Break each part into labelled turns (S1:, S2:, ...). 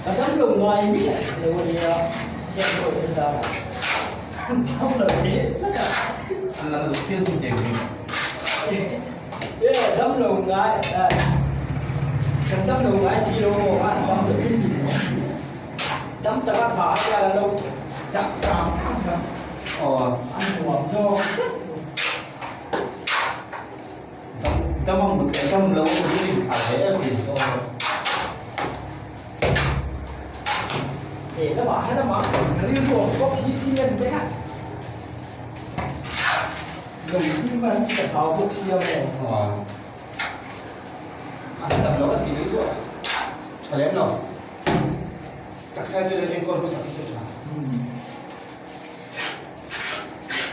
S1: Ka dam lo ngai miah lo a nia, thian pawh in zar a dam lo hle tlat a.
S2: An lang duh phian sin teh hi.
S1: E dam lo ngai kan dam lo ngai si lo maw a dam lo in ti maw. Dam taka tha a tia lo chak chang ang kha.
S2: Aw.
S1: An nuam zawk tlat.
S2: Dam ang mut leh dam lo hi a hle em thin.
S1: He lamah he lamah ka rilru ang bawk hi cement vek a. Lo hi man ka thau bawk sia maw.
S2: A dam lo a tih mai chu a tha lem lo. Taksa chu enkawl hmasak hi chu tha.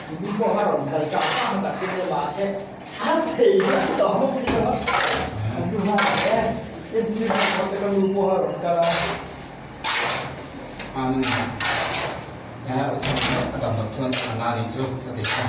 S1: Tun pawh a rawn kal chak chak tak in le mahse a thei hian tawh bawk in lo a nu ha e entir na pawh te ka nu pawh a rawn kal a.
S2: An a dam loh chuan a na nih chu ka ti kha.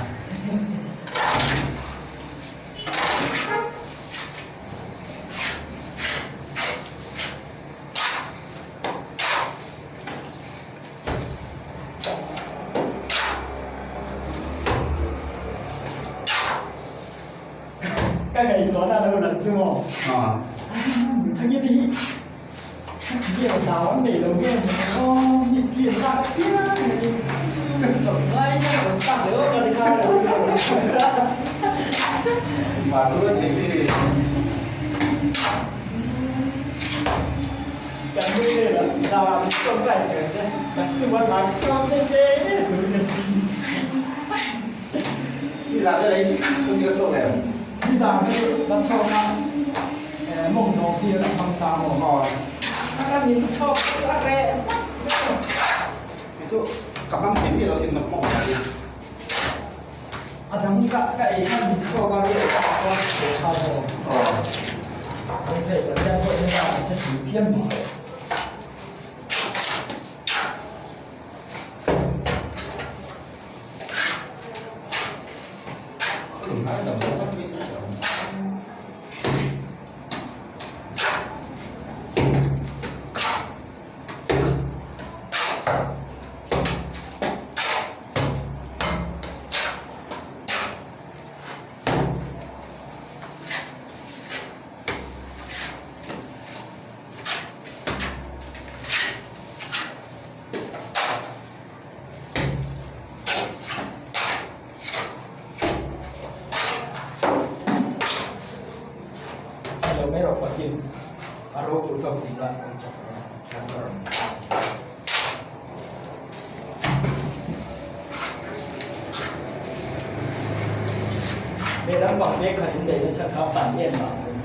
S1: Ka ngaihtuahna a lo lang chu maw? Thangite hi biak dau an nei lo nge maw mistri an lak apiang hianin chawlh ngai hian a rawn tak leh awk a ni kha a lo
S2: Mahtur a thei si.
S1: Kan nu nen a zan tawngtai ser te kan tum a zan tlawm te te turin a ti
S2: Ni zan te lei thu si ka chhuak em?
S1: Ni zan te ka chhuak a mawng nawng chi a hmang ta maw? A kan in chhuak a reh vak vek.
S2: Kei chu ka hmang thei miah lo sin mawng nawng hi.
S1: A dang ka ka ei khan min chhuak a reh vak a tha maw? Hei Pathian pawh hian a che tui phian mai. mai rawh pakin a ro tur saw kum la awm chak a Lehlam bang te khat in daihna chhan kha pan em vang a ni.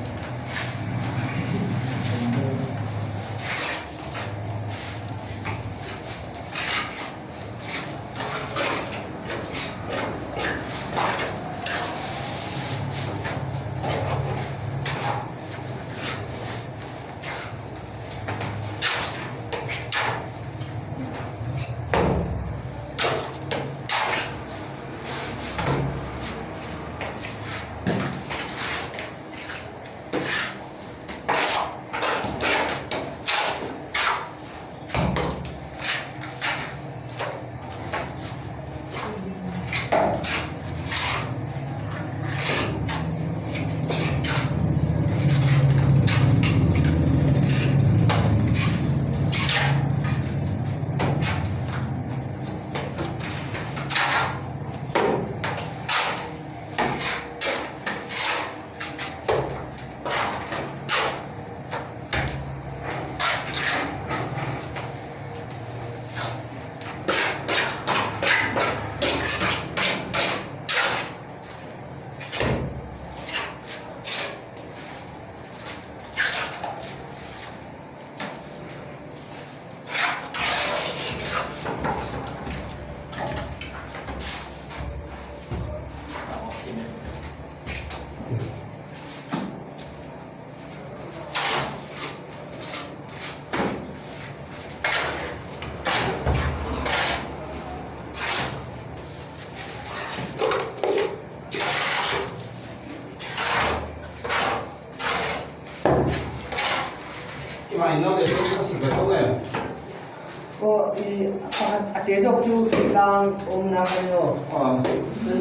S3: Aw i pakhat a te zawk chu tlang awmna ka ni aw. Chuan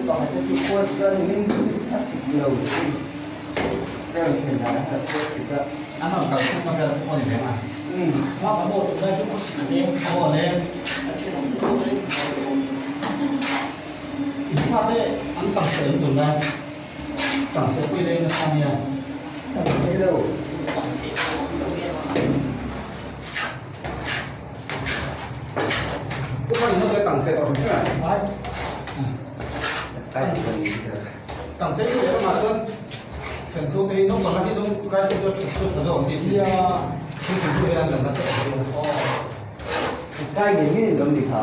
S3: pakhat te chu post ka ni hmin a sik lo ka rawn thlen dan a khat post sik a.
S2: An rawn kal khawp na vel pawh a ni reng a.
S1: Hma ka maw tunlai chu khaw sik leng.
S2: Aw leng.
S1: A thenawm te pawh rei thei lo awm.
S2: In fate an tang se an tunlai tang se pui leng nasa nia.
S3: Tang se lo.
S1: Tang se lo.
S2: Tang se chu leh lamah chuan Senthu te hi naupang hi zawng kai se chu chu tha zawk an ti si a chu chu chu hian lam na te a
S3: Kai ngei ngei an awm ni kha.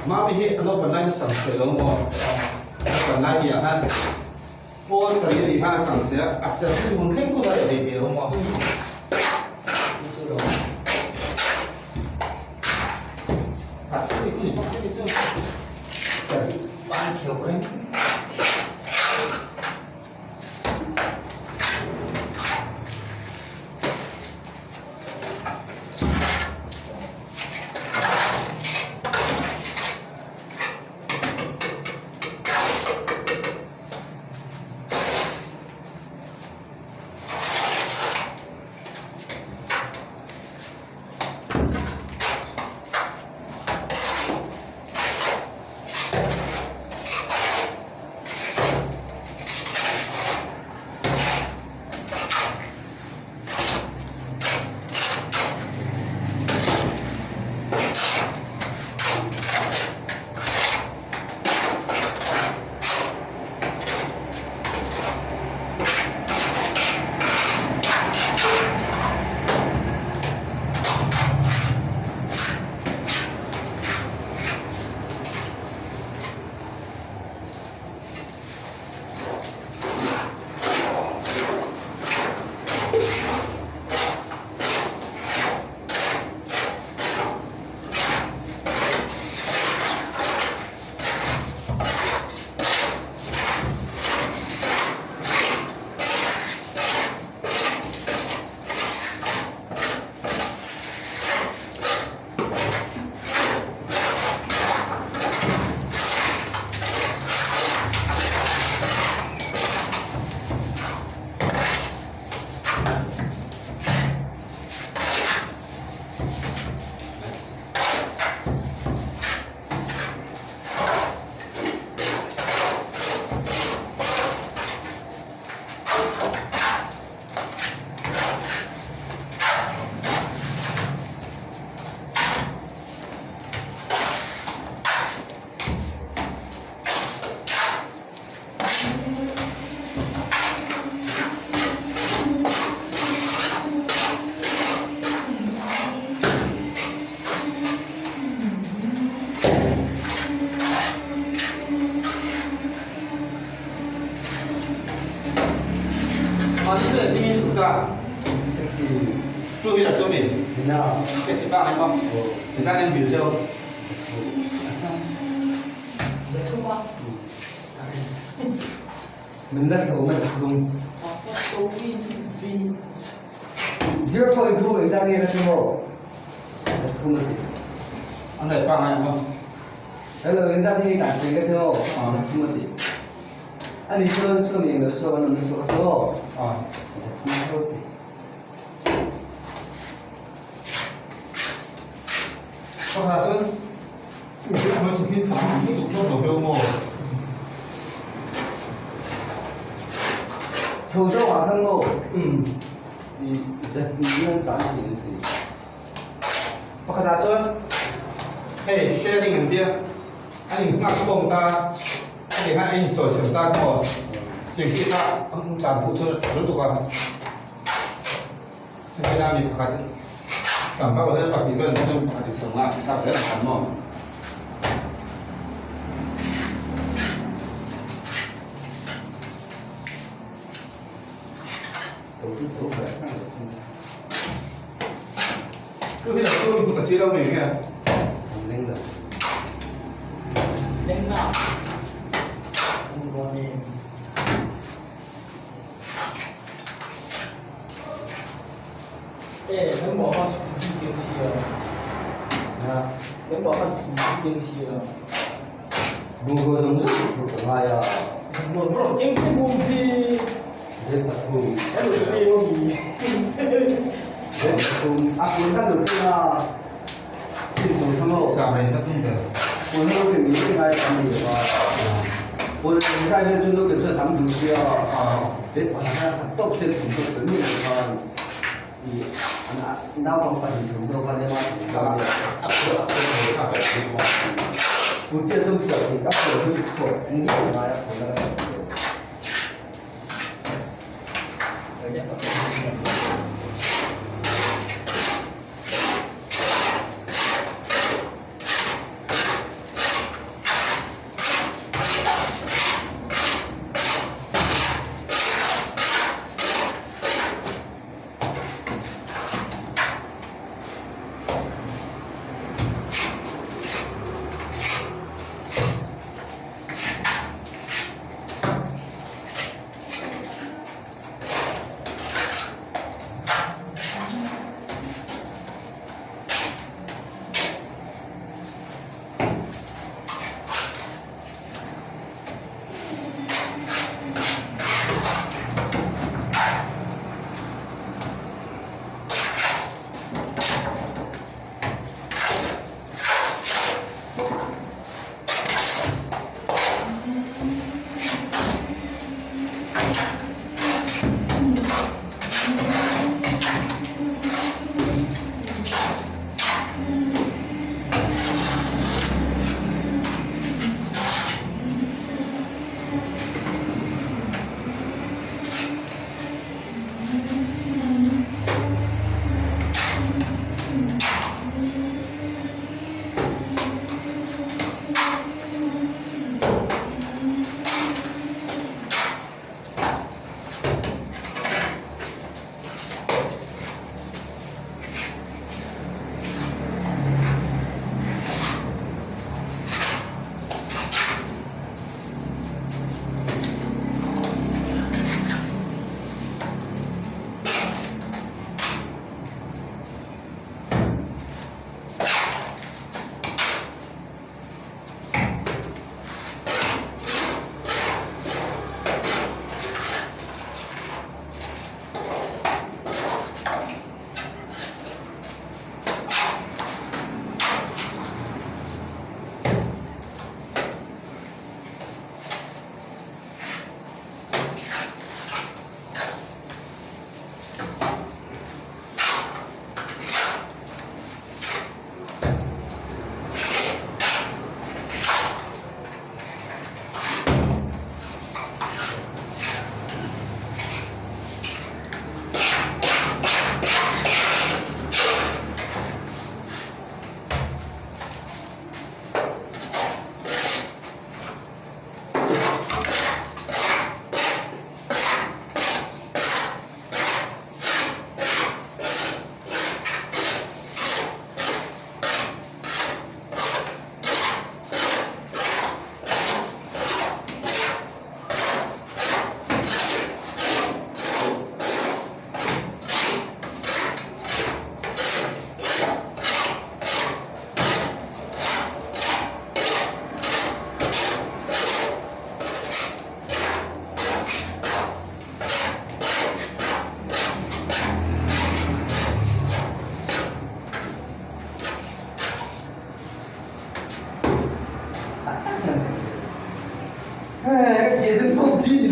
S2: Mami hi a naupang lai na tang se lo maw naupang lai ni ah khan Pawl sarih a nih khan a tang se a, a ser chu hun thleng kut a reh thei tih lo maw? A thu ni bawk se ni chu sarih ban kheuh reng. Mahni chu engtin in chhuk ta?
S3: Taxi.
S2: Two wheeler chu mi?
S3: Ina.
S2: Taxi bak em maw? Engzat in bill cheu?
S1: Zathum a.
S3: Min la chho mai zathum. 0.2 engzat nge ka ti maw? Zathum a ti.
S2: An rei pangai em maw?
S3: Hello engzat nge i tan pui ka ti maw? Zathum a ti. Ani chuan sawm eng lo saw an awm nasa ka ti maw? Zathum a tho ti.
S2: Pakhat chuan mihring hmai chu hi tam lutuk hlawm lo deuh maw?
S3: Chho zawk ah khan maw? I zahnih hian tlan thei an ti.
S2: Pakhat ah chuan hei sharing an tia an in nghak khawm ta a ti khan a in chawisem ta maw? Tui khi kha an tlan fuh chu a lutuk a. Hetiang mi pakhat tam vak lo pahnih vel chu pakhat in sawm a sap zel ang tam maw. Tu hi lo tu mi ka si lo mi nge.
S3: Leng lo.
S1: Leng na. Ang gawin. Ê, nang bỏ con tiếng xìa. Nang bỏ con tiếng xìa.
S3: Bungo zawng zawng chu ka ngai a.
S1: Một vợ tiếng không buông gì.
S3: Vet pathum.
S1: Em được yêu gì.
S3: Vet pathum. A kun kha lo tia sim tur kha maw.
S2: Cham reng ka tum ber.
S3: Kun ho ke mi ngai tam ni ba. Kun zai vel chu no ke chu tam duh sia. Vet pathum kha tawp se thum chu ka mi lo khan. Naupang pahnih thum deuh khan ema
S2: A phur a phur thei kha ka ti maw.
S3: Scooty a chum chhuah thei a phur chu phur eng nge ngai a phur na ka hmu lo.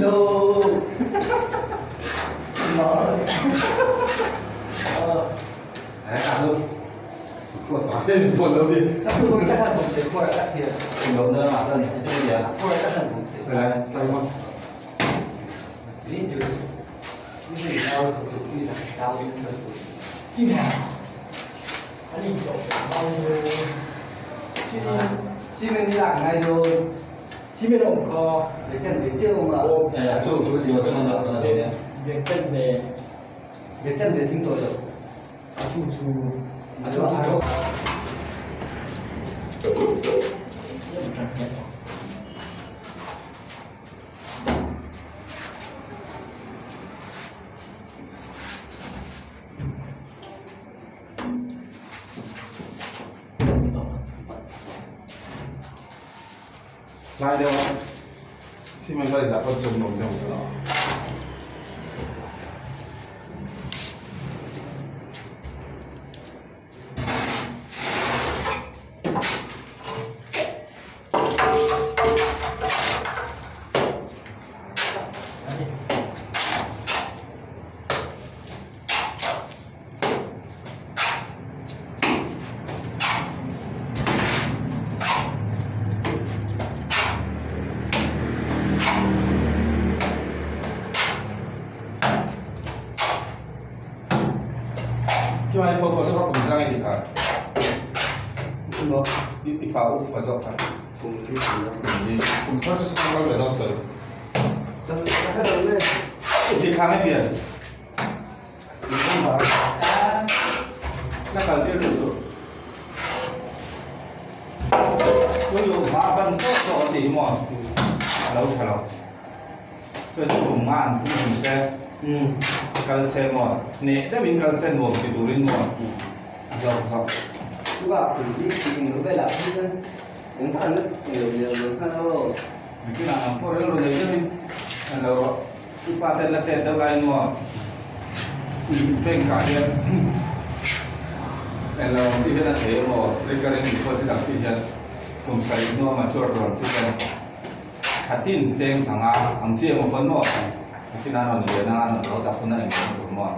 S3: lo.
S2: Lai deuh a cement a inah pawh chawm nuam deuh ang chu. Chuan i photo zawk a kum zang i ti kha. I fa upa zawk kha. Kum li. Kum thar chu sikul kal ve dawn tawh. I ti khang i pian. La kal tir duh suh. School luh hma ban tawk tawk a ti hi maw? A lo tha lo. Chuan chu kum nga an tum tum se, kal se maw? Hneh deuhin kal se nuam ti turin maw? A hlauh zawk. Nikinah ang pawh rilru nei deuhin a lo rawh. Upa ten la tet deuh laiin maw bank ah hian englo ang chi hian a thei emaw recurring deposit ang chi hian kum sarih hnua mature tur ang chi hian khatin cheng sanga ang chi emaw pawn maw khatin a rawn lian a a rawn lo tak hun a englo tur maw.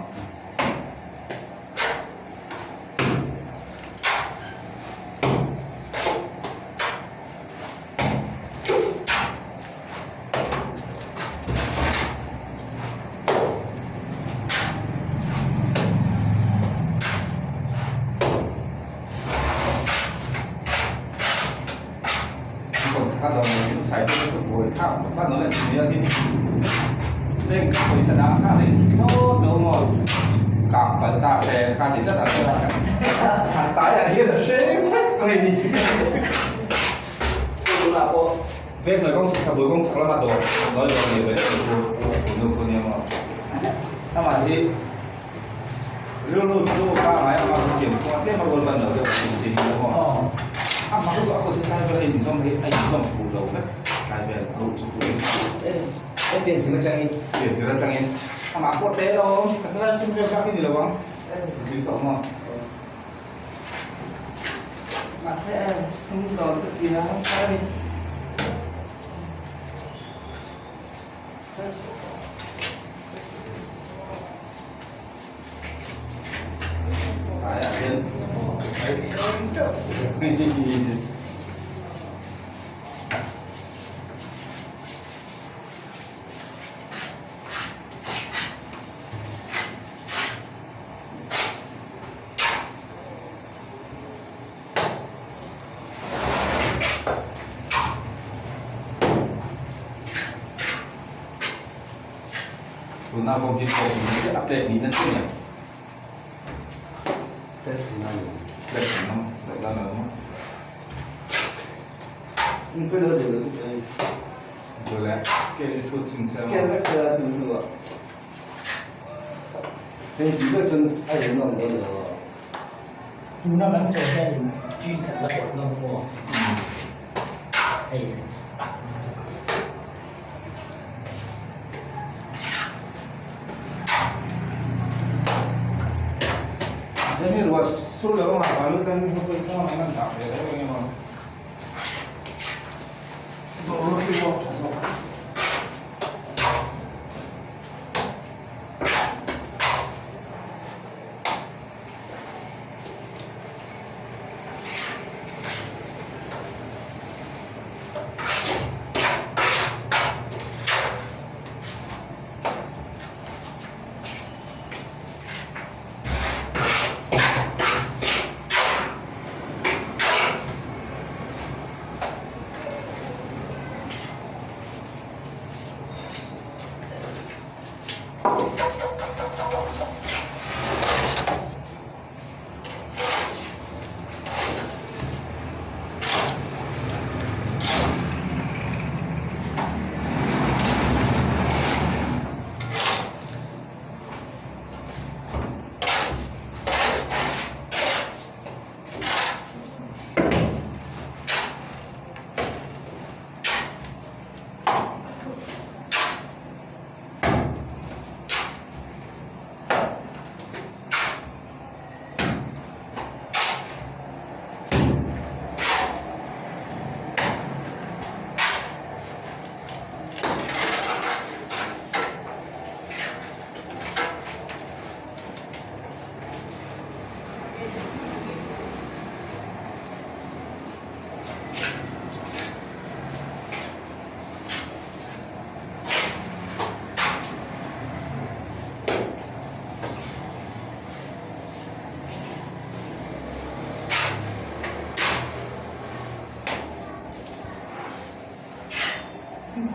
S2: Tunah pawh veng hnuai kawng chhak bul kawng chhak lama dawr nawi dawr nei ve deuh chu nu khu nia maw amah hi rilru chu pa ngai ama chu thiam kawng a tlem a rual ban lo deuh chu ti hi maw amah chu a kut hi tlai vel a inzawm hi a inzawm fuh lo vek tlai vel a ruh chu turin pian tir atangin amah pawh te lo ka tlai chin vel kha khi ni lo ang tling tawh maw.
S3: Mahse sum dawr chu piang thar a ni.
S2: Tlaiah hian teuh. Tuna pawh hi pawh hi a plate niin a chiang em?
S3: Plate thum a ni.
S2: Plate thum a lo la lo maw?
S3: In pe lo deuh lo chu.
S2: Chu le, scale hi chhut chhin se.
S3: Scale vek se a chu hnuah. Hei tih vek chuan a rem lo ang dawn lo.
S1: Tuna kan sawi hianin chin khat la pawt ngam maw? Hei tak.
S2: Zemi ruah sur lo anga balu tlang hi hawk tlang an han dah ve reng reng emaw. Dawr hi pawh tha zawk.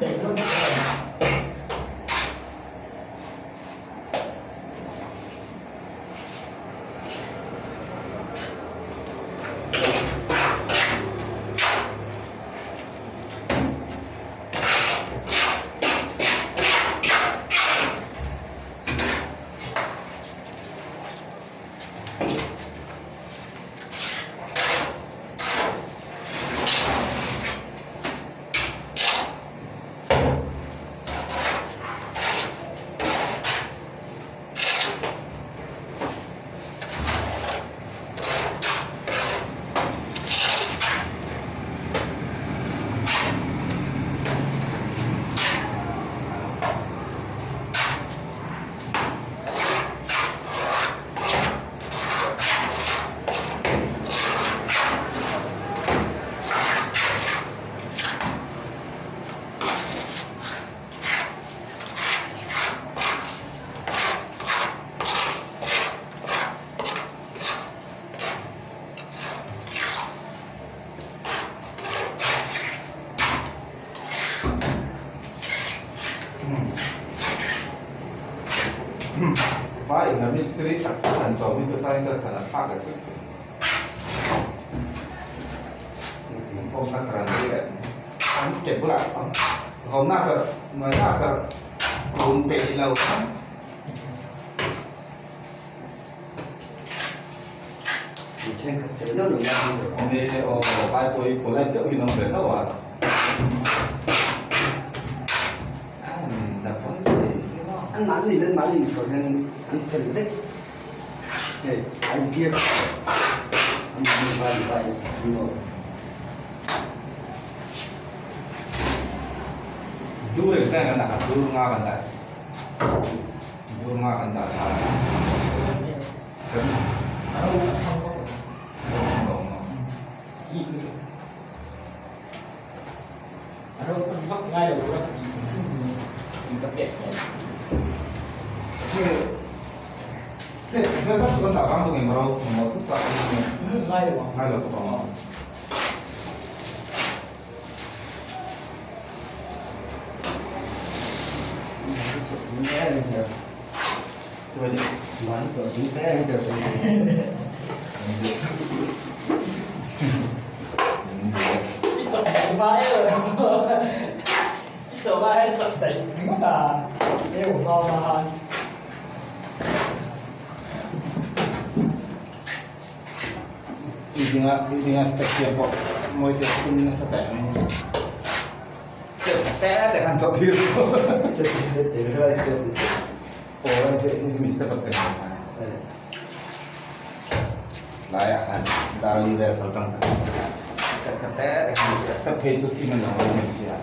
S1: Daih dawn tak a ni.
S2: Vai in a mistiri tak tak han chawm hi chu chang chuan than a thlak leh thut thut. Form na kharan te leh an ke bulah vawmna ka hnuaina ka kun peih lo kha. Ni aw vai pawh hi polite deuh hi an awm ve tho a.
S3: An mahni in an mahni inchhawr hian an fel vek hei IPF an mahni vai vai an awm.
S2: Dur exam kan dah kha dur nga kan dah dur nga kan dah kha kan Building a step siam pawh mawi te tum nasa teh ang te te han chawh thir aw hei mi step a phei laiah khan darli vel chho tang te te step phei chu cement ang a ni sia.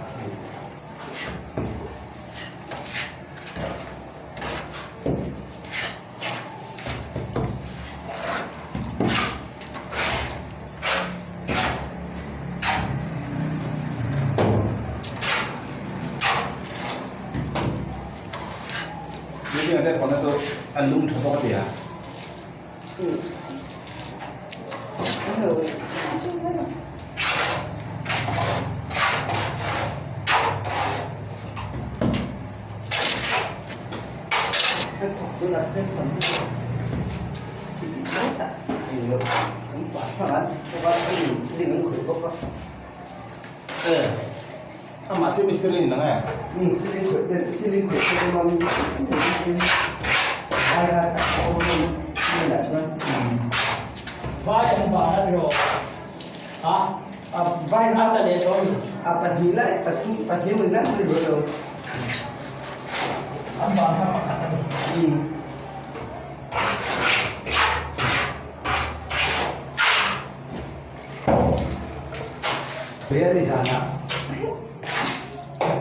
S2: Building a te thawhna chu a lung tha bawk a ti a. Amah chu mistiri a ni nang e.
S1: Vai an van a tiraw a a ta leh tawh a ni. An van kha pakhat a ni.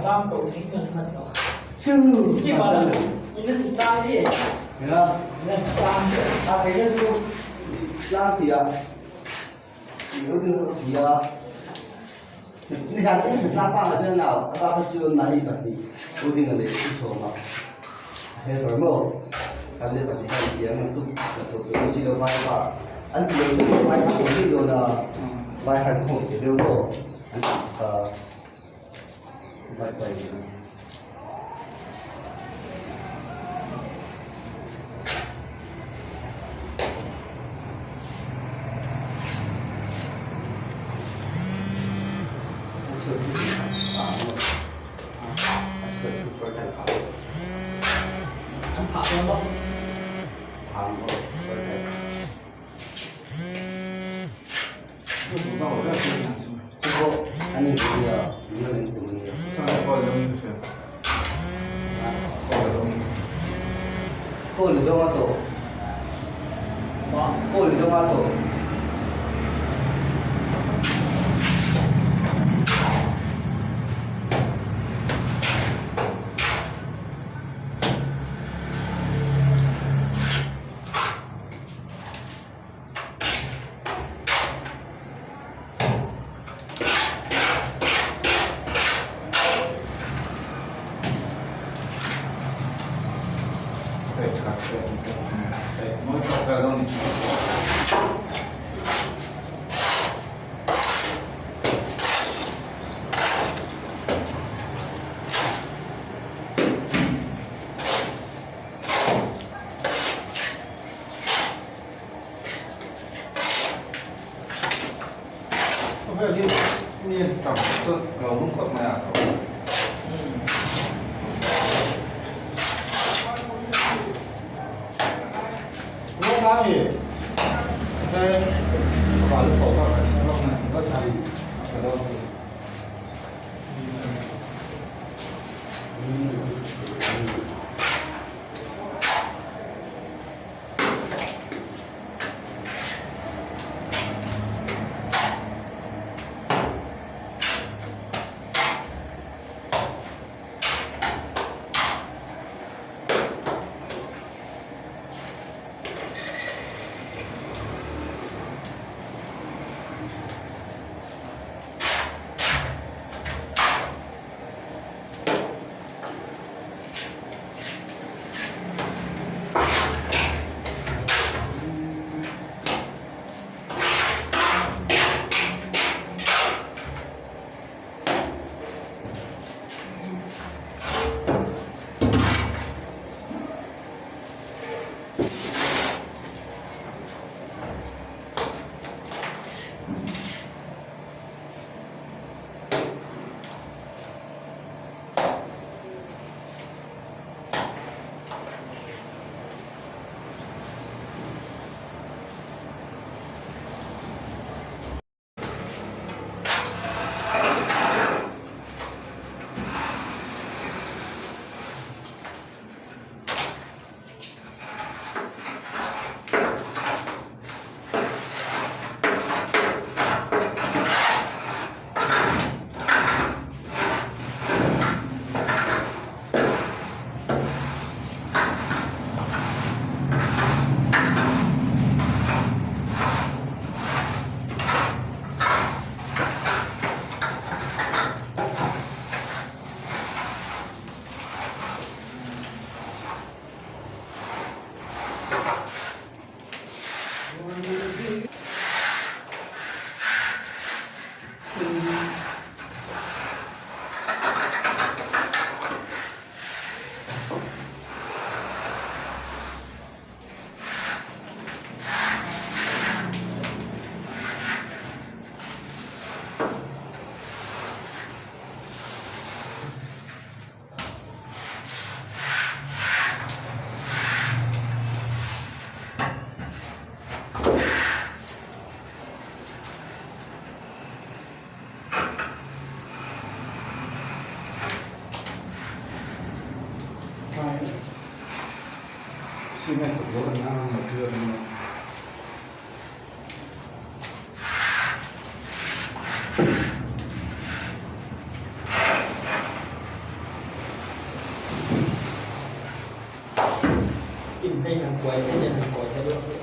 S1: Tang koh zing an hman tawh. Ki ma la in an ti tang zia in an ti tang zia. An phah dawn maw?
S2: Khawvel hi mi tam chuan a lo lum khawp mai a. Lawk na ni. He ka lu ko ka ka lawk na va thai ka lo ni. Cement kut lo an ang material a nia.
S1: In hei han kuai te hian han kuai te deuh a.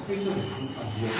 S2: Hei chu a diak.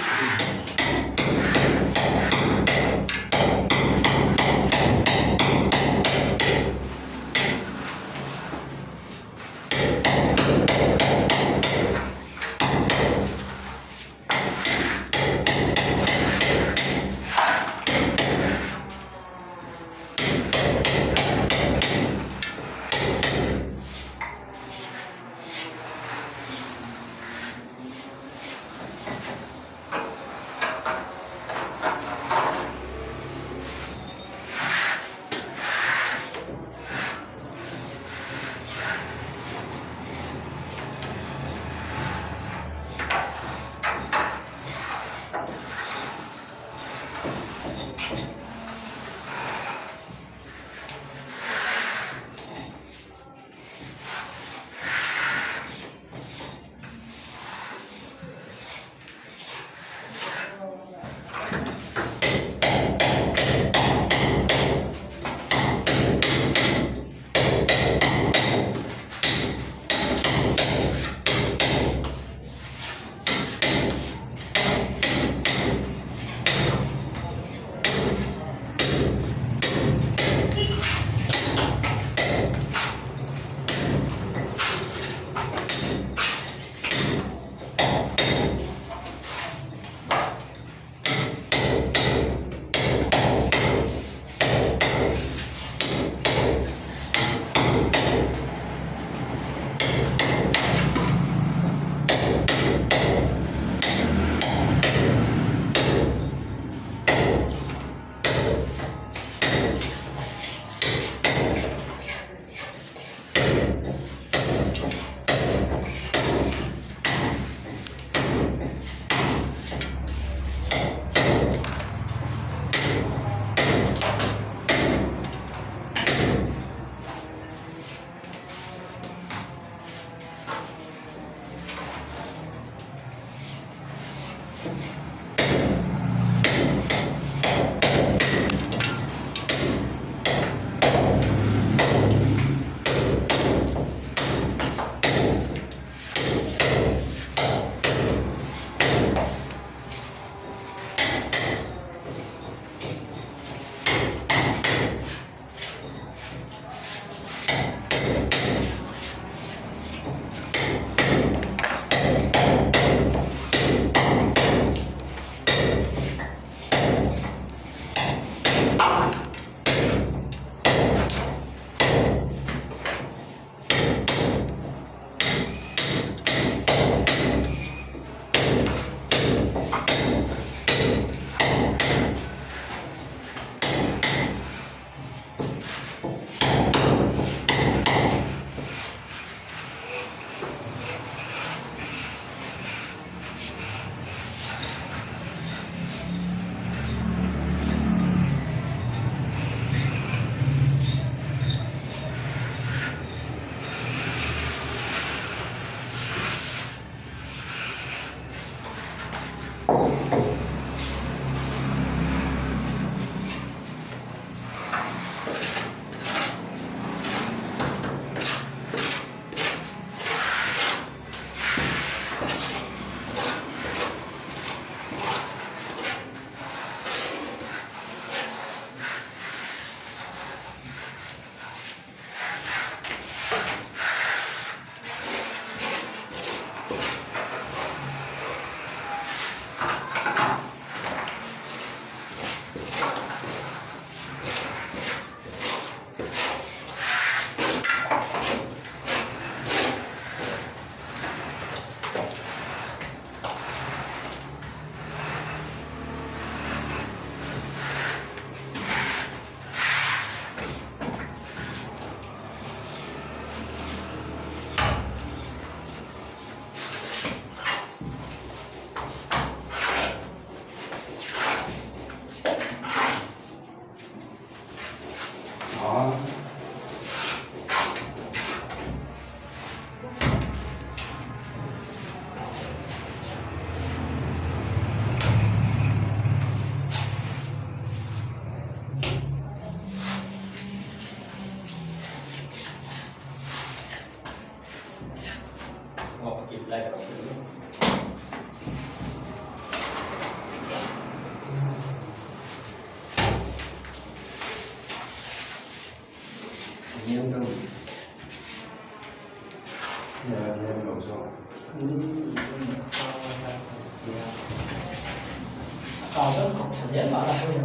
S1: Kau chuan khawp tha zel mah la hawi lo.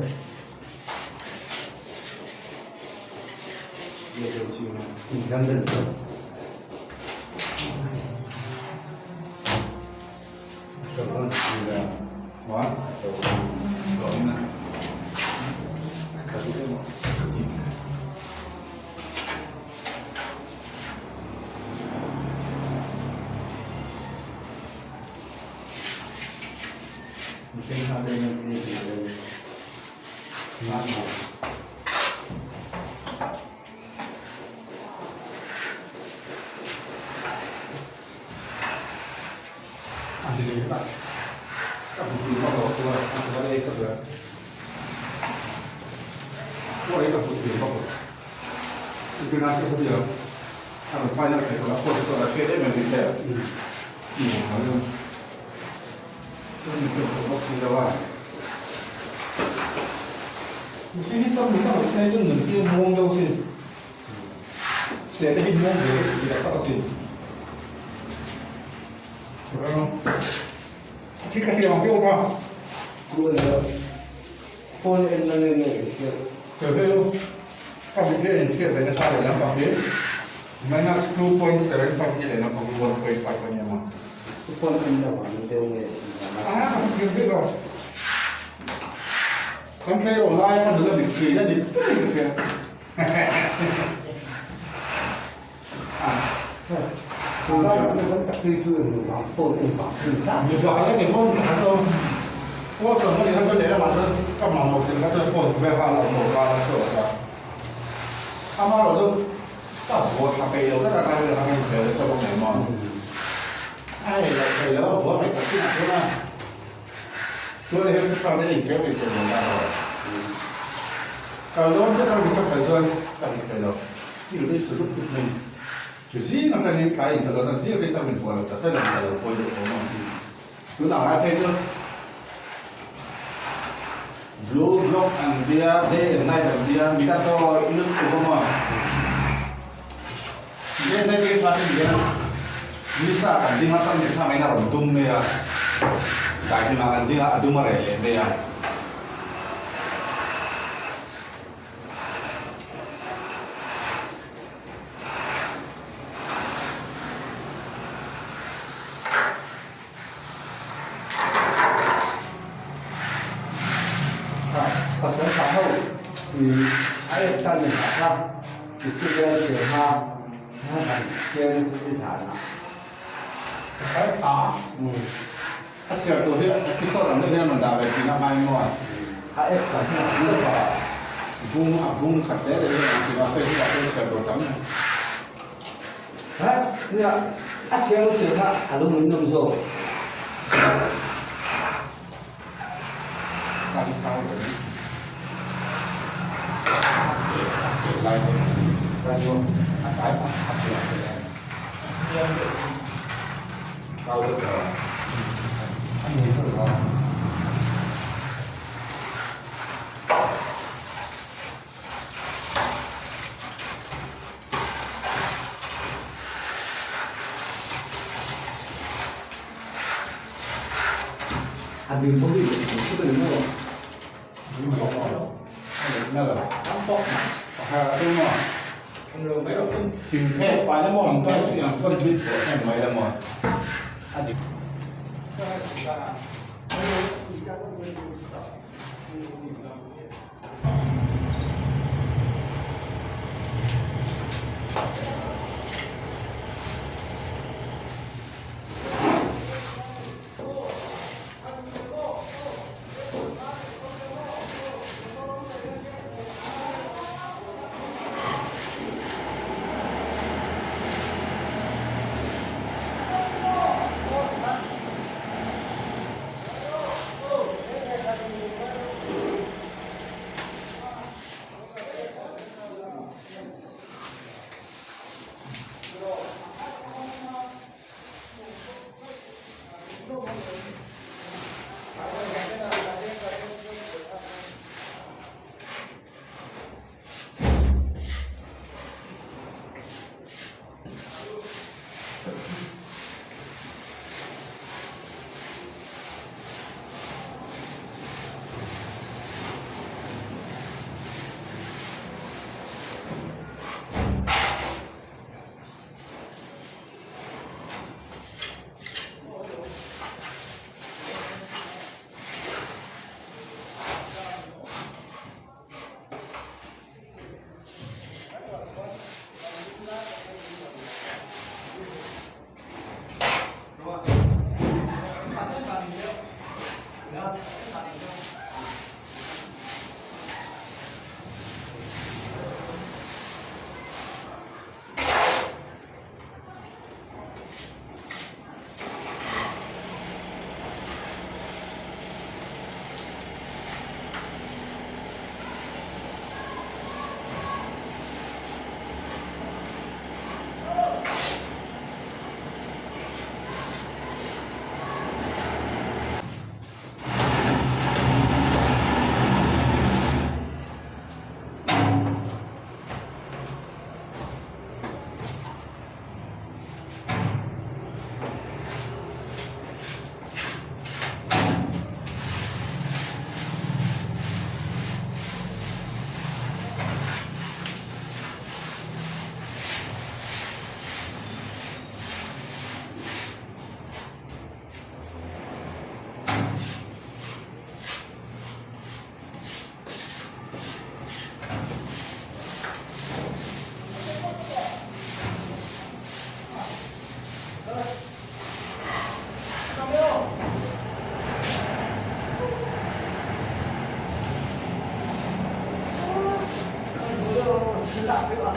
S3: Anh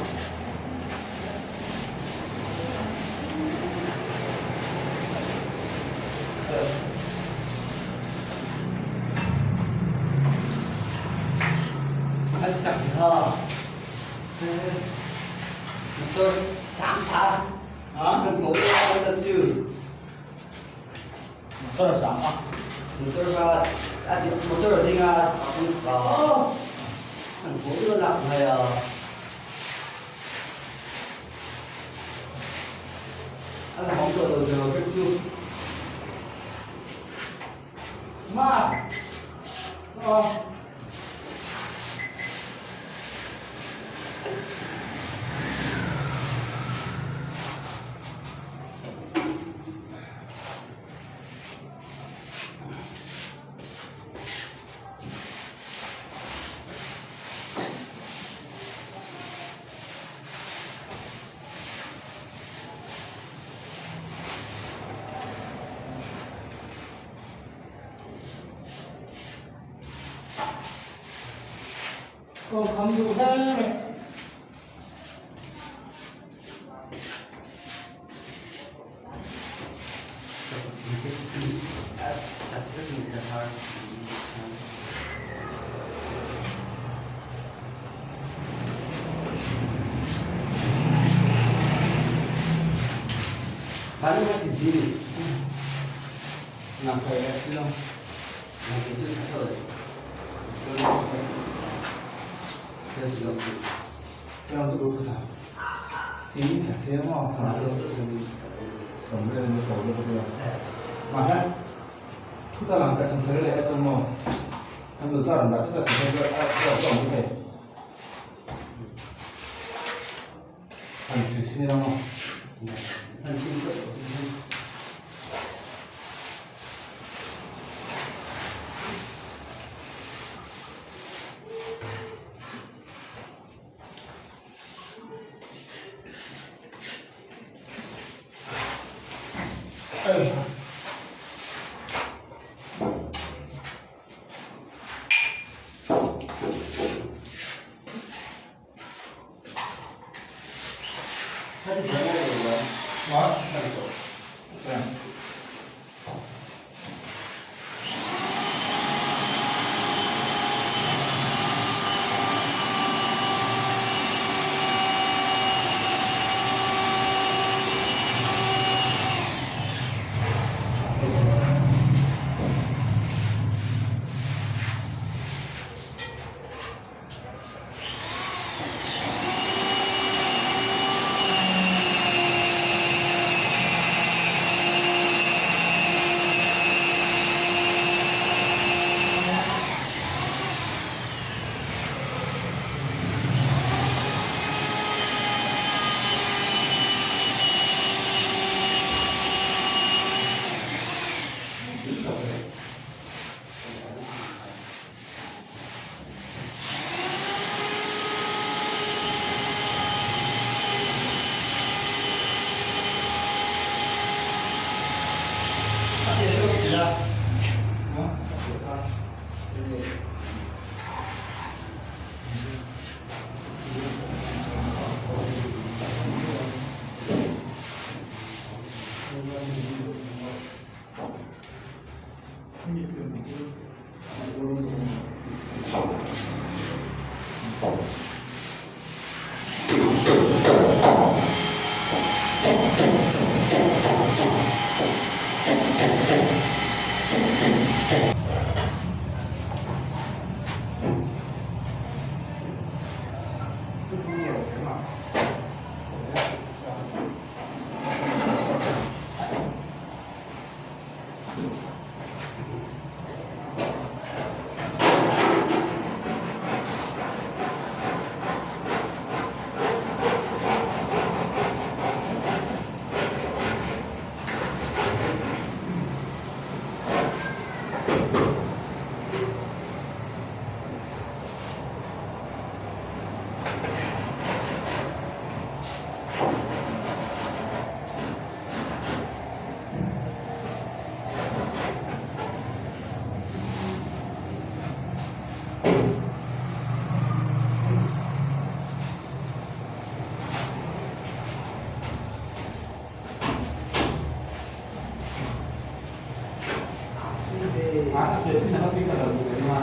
S3: chẳng thờ Tôi chán thà Hả? Bố tôi tập trừ
S1: Motor sang a.
S3: Motor ka a ti motor a ding a an bố tôi lạc này à Anh hóng tôi đầu giờ cái chú
S2: Ma. Ờ.
S1: Ko kham du hle mai.
S3: Chặt rất nhiều là thar. Bán nó chỉ đi
S2: Làm thầy em xin không?
S3: Làm cái chút thở. Chưa sử dụng.
S2: Xin ông tôi đủ sao? Xin chả xem mà.
S3: Là sử dụng.
S2: 什么人都搞这个对吧？马上，出到两个什么来什么？他们这人的，这这这这这这这这。很学习了吗？
S3: Ăn xin cỡ.
S2: 哎。
S3: 他是原来有的。
S2: 我那个，对。A ke chin a kha tui kha lo ni ka ring a.